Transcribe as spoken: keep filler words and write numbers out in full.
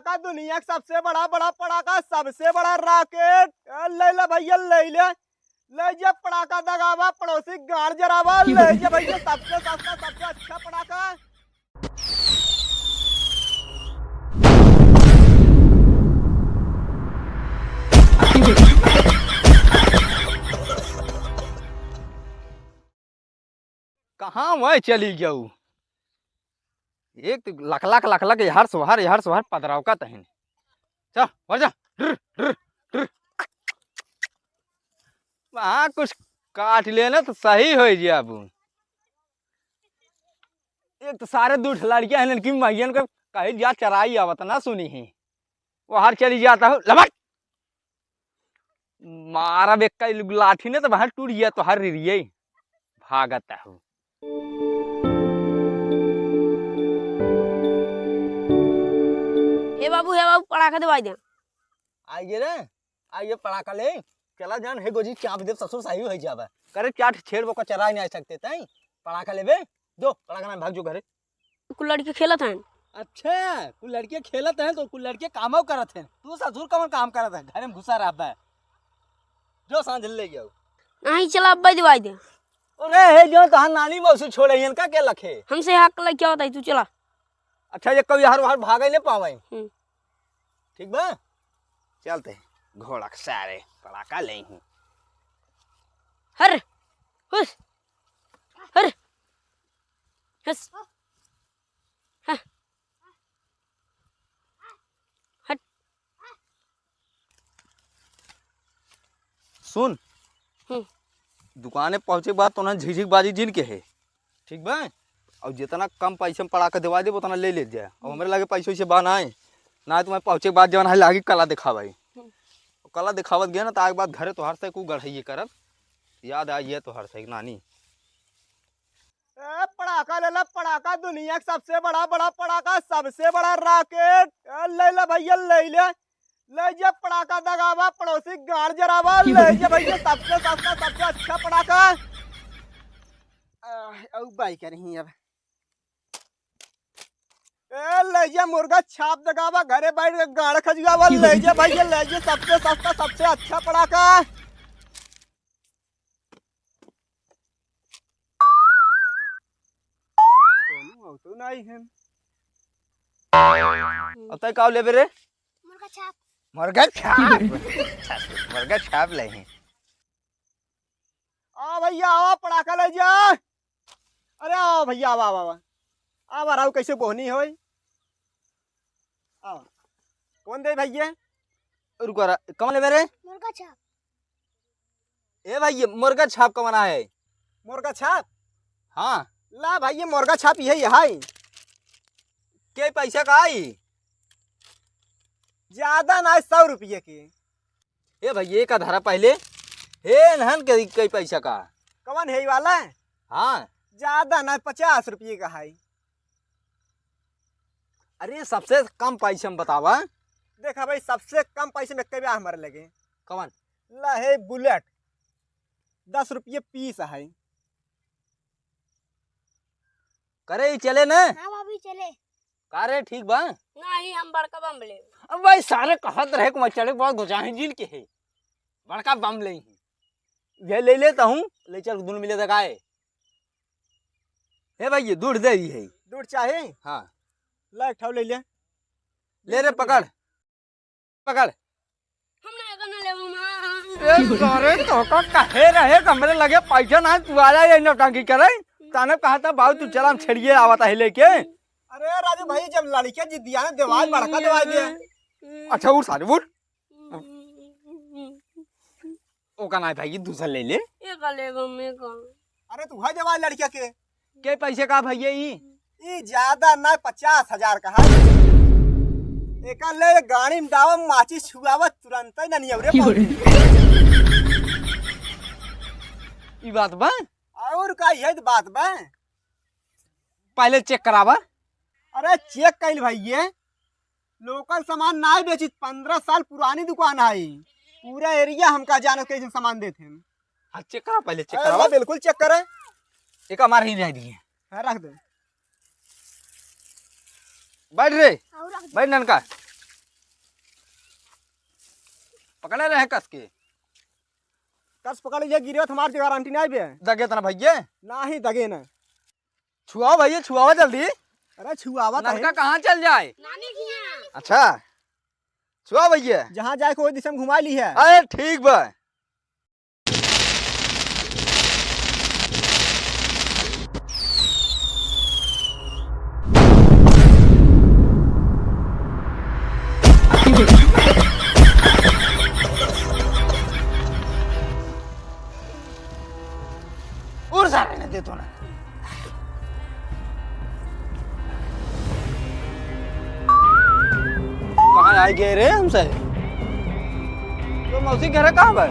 का दुनिया का सबसे बड़ा, बड़ा पड़ाका, सबसे बड़ा rocket। ए, ले ले भइया, ले ले। ले जे पड़ाका दगावा, पड़ोसी गाड़ जरावा, ले जे भइया, सबसे सस्ता, सबसे अच्छा पड़ाका। कहाँ वह चली गऊ? एक तो लक लक लक लक, यहर सोहर, यहर सोहर पदराव का तहिन। चल, बढ़ जा। ड्र, ड्र, ड्र। वहाँ कुछ काट लेना तो सही हो जाबू। एक तो सारे दू ठे लड़कियाँ हैं, इनकी मैयन को कही जा चराई आवत ना सुनी ही। वो हर चली जाता हो, लबट। मारा बेक्का ई लाठी ने तो बाहर टूट गया तो हर रिरिये। भागत हो। हे बाबू, हे बाबू, पड़ाका देवाई दे। आइए रे, आइए पड़ाका ले। चला जान, हे गोजी चाप देव ससुर साही हो जाबे। करे चाट छेड़ वो को चराई नहीं आ सकते तई। पड़ाका लेबे, दो, पड़ाका ना भाग जो घरे। कुल लड़के खेलत हैं। अच्छा, कुल लड़के खेलत हैं तो कुल लड़के कामो करत हैं। तू ससुर कौन काम करत है? घरे में घुसा रहबे। जो सांझ ले जाओ। नहीं, चला अब्बा दिवाई दे। अरे हे जो तहार नानी मौसी छोड़े हैं, इनका के लखे? हमसे हक लग क्या होता है, तू चला। अच्छा, ये कभी हर हर भागे ले पावे। हम्म। ठीक बा? चलते हैं। घोड़ा के सारे पड़ाका ले हूँ। हर, हुस, हर, हस, हाँ। हट। सुन, हम्म। दुकाने पहुँचे के बाद तो ना झिझिक बाजी जिन के है, ठीक बा? और जितना कम पैसे में पड़ाका देवा देब, उतना ले ले जाए। और हम्म। हमरे लगे पैसे वैसे बा नाई, ना तुम्हें पहुँचे के बाद जवन है लागी कला दिखावाई। हम्म। कला दिखावत गया ना, तो आगे बाद घरे तोहार से कुछ गढ़ाइए करब, याद आ गया तोहार से एक नानी। ए, पड़ाका ले ले, पड़ाका, दुनिया का सबसे बड़ा, बड़ा पड़ाका, सबसे बड़ा rocket। ए, ले ले भइया, ले ले। ले जे पड़ाका दगावा, पड़ोसी गाड़ जरावा, ले जे भइया, सबसे सस्ता, सबसे अच्छा पड़ाका। आ, औ बाई करही अब। ए, ले जे मुर्गा छाप दगावा, घरे बैठ के गाड़ खजुआवा, ले जे भइया, ले जे सबसे सस्ता, सबसे अच्छा पड़ाका। कोनो आवतो नाई है। अब तय का लेबे रे? मुर्गा छाप। मुर्गा छाप। मुर्गा छाप ले ही। आ भइया, आवा, पड़ाका ले जा। अरे आवा भइया, आवा, आवा, आवा। आवा, राव कैसे बोहनी होई? आवा। कौन दे भइया? रुको रा-, कौन लेबे रे? मुर्गा छाप। ए भाई, ये मुर्गा छाप कवन है? मुर्गा छाप? हाँ। ला भाई, ये मुर्गा छाप यही है। के पैसा का आई? ज्यादा ना, सौ रुपये के। ए भाई, ये का धरा पहले? हे नहन के कई पैसा का? कवन है वाला? हाँ। ज्यादा ना, पचास रुपये का है। अरे, सबसे कम पैसा में बतावा। देखा भाई, सबसे कम पैसे में कई बा हमारे लगे। कवन? ला है बुलेट, दस रुपये पीस है। करे, ई चले न? हाँ बाबू, चले। का रे, ठीक बा? नहीं, हम बड़का बम ले। अब भाई, सारे कहत रहे कि मैं चले, बहुत गुजाहिर जिन के है, बड़का बम ले ही। ये ले लेता हूँ, ले चल, दोनों मिले तक आए। हे भाई, ये दूध दे ही है। दूध चाहे? हाँ। ला, एक ठो ले ले। ले रे, पकड़। पकड़। हम ना एगो ना लेबो, माँ। ए, अरे, तो का कहे रहे कि हमरे लगे पैसा ना, तू आ जाए, ये नौटंकी करे। ताने कहा था, "बाबू, तू चला, हम छेड़िए आवत है लेके।" अरे, राजू भाई, जब लड़के जिद्दिया ने देवाल बड़का देवाल दे। अच्छा, उठ सारे, उठ। ओका ना भाई, दूसरा ले ले। एका लेबो, मैं का। अरे, तू है देवाल लड़के के। के पैसे का भैया ई? ई ज्यादा ना, पचास हजार का है। एका ले गाड़ी में डावा, माचिस छुआवा, तुरंत ही ना नियवरे पहुंची। ई बात बा? और का, यही तो बात बा। पहले चेक करावा। अरे चेक कइल भैया, लोकल सामान ना बेचित, पन्द्रह साल पुरानी दुकान है। पूरा एरिया हमका जानत कैसे सामान देते हैं। हाँ, चेक करा, पहले चेक अरे करावा। ला, बिल्कुल चेक करे। एक हमारे ही रह दिए। हाँ, रख दे। बैठ रे, और रख दे। बैठ ननका। पकड़े रहे कस के। कस पकड़ लीजिए, गिरे तो हमार गारंटी नहीं बे। दगे तना भैया। नहीं, दगे ना। छुआओ भैया, छुआओ जल्दी। अरे छुआवा तो नलका है। कहाँ चल जाए? नानी के यहाँ। अच्छा, छुआओ भैया। जहाँ जाए को वही दिशा में घुमा ली है। अरे ठीक बा। और सारे ने दे दो ना। कहाँ आइ गए रे हमसे? तो मौसी घर कहाँ बा?